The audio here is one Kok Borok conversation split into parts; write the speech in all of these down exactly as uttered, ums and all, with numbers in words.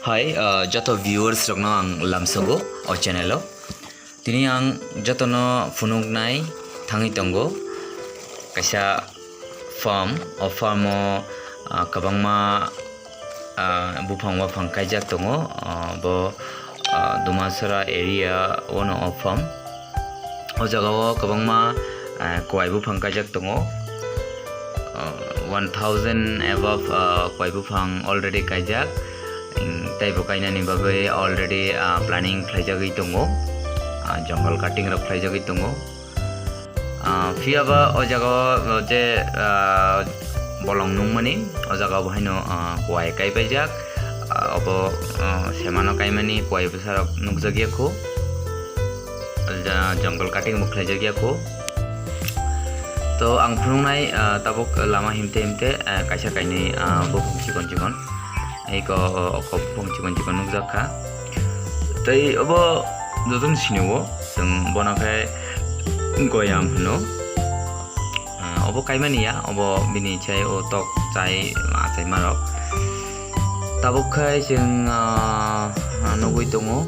Hai, ah, joto viewers rokno ang lamsogo o channel o. Tini ang jotono phunuknai thangwi tongo kaisa farm. O farm o, ah, kwbangma, ah, buphang waphang kaijak tongo. Ah, bo, ah, Dumasora area o no o farm. O jaga o kwbangma, ah, kwai buphang kaijak tongo. Ah, one thousand above, ah, kwai buphang already kaijak. Tei bo kainani bagwi already, ah, planning khlaijagwi tongo. Ah, jungle cutting rok khlaijagwi tongo. Ah, phiyaba o jaga o je, ah, bolong nungmani, o jaga o bo haino, ah, kwai kaipaijak. Ah, obo, ah, semano kaimani kwai bwsarok nukjakya kho. Ja-, jungle cutting bo khlaijakya kho. To ang phunuknai, ah, tabuk lama himte himte, ah, kaisa kainwi, ah, buphang chikon chikon. Eko, o, o, buphang chikon chikon nukjak kha. Tei obo jotono sinio, chwng bono khe goyam hwno. Ah, obo kaimani ya, obo bini chai o tok chai, ah, achai marok. Tabuk khai chwng, ah, nugwi tongo.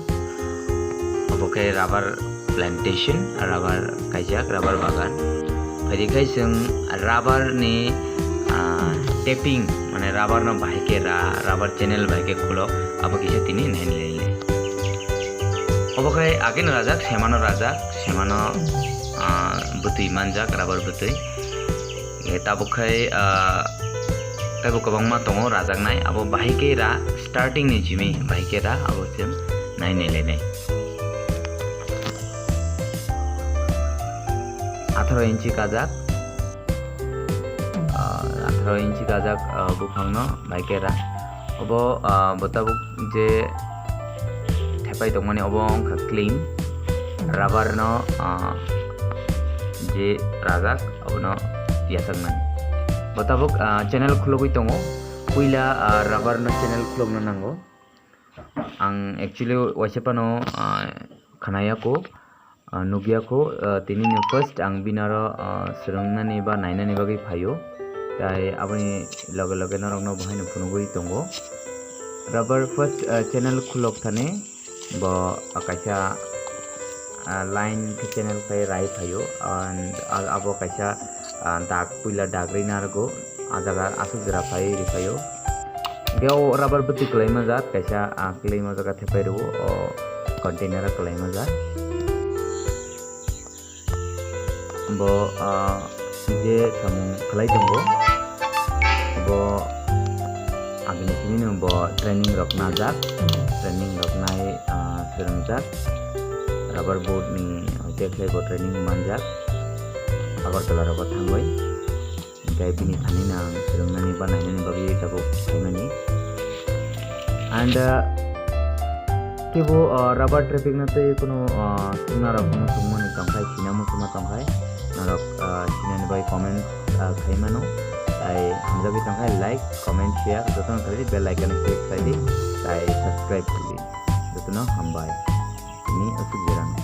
Obo khe rubber plantation, rubber kaijak, rubber bagan. Phaidi khai chwng rubber ni, ah, tapping, mane rubber no bahai khe ra, rubber channel bahai khe khulok, abo kisa tini nainai lai. Obo khai ageno rajak, semano rajak, semano, ah, bwtwi manjak, rubber bwtwi. Eh, tabuk khai, ah, teibo kwbangma tongo rajaknai, abo bahai khe ra, starting ni jimi bahai khe ra, abo chwng nainai lainai. Atharo inchi kajak, ah, atharo inchi kajak, ah, buphangno bahai khe ra. Obo, ah, bo tabuk je thepai tongmani obo wngkha claim, rubber no, ah, je rajak abono yachakmani. Bo tabuk, ah, channel khulogwi tongo, puila, ah, rubber no channel khulokna nango. Ang actually waisa phano, ah, khnaya kho. Ah, nukya kho, ah, tini ni first ang binaro, ah, swrwngnani ba nainani bagwi phaio. Tai aboni loge loge norokno bo haino phunugwi tongo. Rubber first, ah, channel khulok thani bo, ah, kaisa, ah, line khe channel khai rai phaio. And, ah, abo kaisa, ah, dak puila dak ri narwgo. Ah jaga aswk jora phai ri phaio. Hwnkhe o rubber bwtwi kwlaima jat kaisa, ah, kwlaima jaga thepai rwo o container o kwlaima jat. Bo, ah, je samung khlai tongo, bo agini simi no bo training rok najak, training rok nai, ah, swrwngjak, rubber board ni hoite khlai bo training manjak, Agartala rogo thangwi. Hingke bini thani no ang swrwngnani ba nainani bagwi tabuk phaimani. And, uh, kebo, uh, rubber traffic no tei kunu, uh, chwngna rok no chwngmani tongkhai, sina muchungma tongkhai, norok, uh, sinani bai comment, uh, khaimano. Tai hamjagwi tongkhai like, comment, share, jotono khlai di, bell icon click khlai di, tai subscribe khlai di. Jotono hambai. Tini aswk jerano.